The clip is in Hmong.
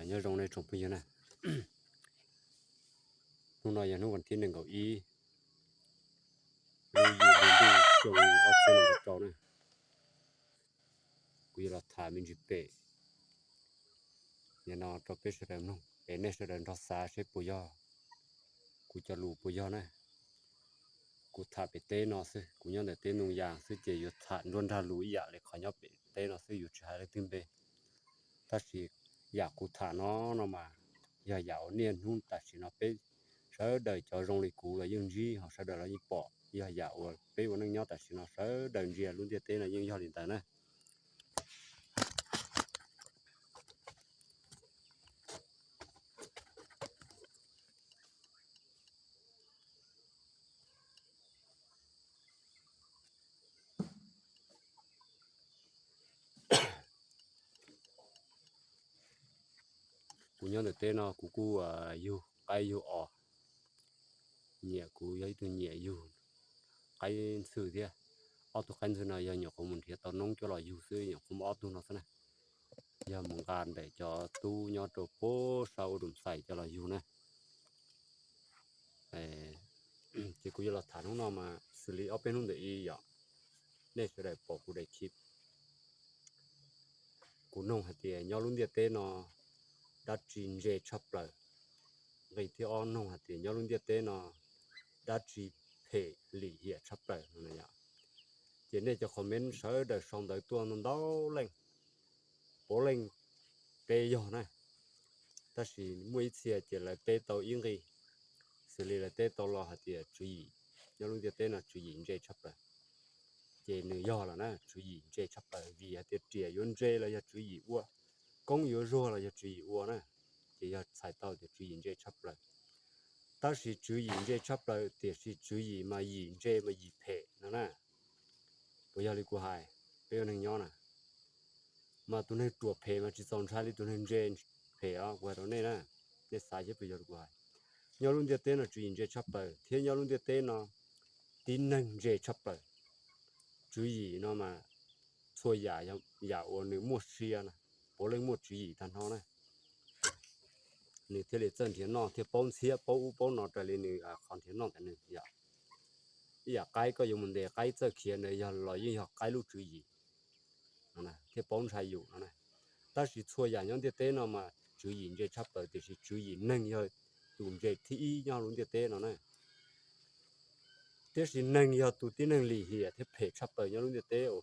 Nyob zoo nej tsoom phooj ywg na, hnub no yog hnub vas thib nees nkaum ib, lub yim hli ntuj xyoo ob txhiab nees nkaum rau na. Kuv yuav los tham me ntsis pem no rau peb sawv daws mloog es nej sawv daws nrog xav seb puas yog kuv cov lus puas yog na. Kuv tham pem teb no xwb, kuv nyob ntawm teb Ntoo Yas xwb ces yuav tham nruab nrag lus ib yam li qhov nyob pem teb no xwb, yuav tsis hais leej twg npe. Tab sis yam kuv tham no no mas yog yam uas niaj hnub tam sim no peb sawv daws cov zoo li kuv los yeej ntsib, ho sawv daws los yeej pom, yog yam uas peb ua neej nyob tam sim no sawv daws ntsia lub ntiaj teb no yeej yog li ntawd na. Kuv nyob ntawm teb no kuv kuj yug qaib yug os, nyiam, kuv yog ib tug nyiam yug qaib ntxhw thiab. Ob tug qaib ntxhw no yog nyuam qhuav mus nrhiav tau noob coj los yug xwb, nyuam qhuav muaj ob tug no xwb na. Yog mus nqa ntawm cov tub nyob rau puag sab ua dum xais coj los yug na. Ces kuv yuav los tham hnub no mas xws li ob peb hnub ntawm ib yom, nej sawv daws pom kuv daim clip, kuv noog hais tias nyob lub ntiaj teb no dab tsi ntse tshaj plaws. Nqe thib ob noog hais tias nyob lub ntiaj teb no dab tsi phem lim hiam tshaj plaws no yom. Ces nej cov comment sawv daws sau ntawv tuaj ntau ntau leej, puav leej teb yog na. Tab sis muaj ib txhia ces lawv teb tau ib nqi, xws li lawv teb tau los hais tias tswv yim, nyob lub ntiaj teb no tswv yim ntse tshaj plaws. Ces nws yog lawm na, tswv yim ntse tshaj plaws vim hais tias riam yuav ntse los yog tswv yim ua, koob yuav zuag los yog tswv yim ua na. Ces yog txhais tau tias tswv yim ntse tshaj plaws. Tab sis tswv yim ntse tshaj plaws tiam sis tswv yim mas yim ntse mas yim phem no na. Puas yog li kuv hais? Peb ua neeg nyob na, mas tus neeg ruam phem mas tsis txaus ntshai li tus neeg ntse phem os, kuv hais rau nej na. Nej xav seb puas yog li kuv hais. Nyob lub ntiaj teb no tswv yim ntse tshaj plaws thiab nyob lub ntiaj teb no tib neeg ntse tshaj plaws. Tswv yim no mas txhua yam, yam uas nws muaj sia na, puav leej muaj tswv yim tag nrho na. Nws thiaj li txawj nrhiav noj thiaj paub ntxhiab paub ub paub no raws li nws qhov nrhiav noj ntawm nws yom. Ib yam qaib koj yuav mus ntes qaib txawj khiav ntawd yog los yeej yog qaib lub tswv yim thiaj paub ntshai yus no na. Tab sis txhua yam nyob ntiaj teb no mas tswv yim ntse tshaj plaws tiam sis tswv yim neeg yog tus ntse thib ib nyob lub ntiaj teb no na. Tiam sis neeg yog tus tib neeg lim hiam thiab phem tshaj plaws nyob lub ntiaj teb uas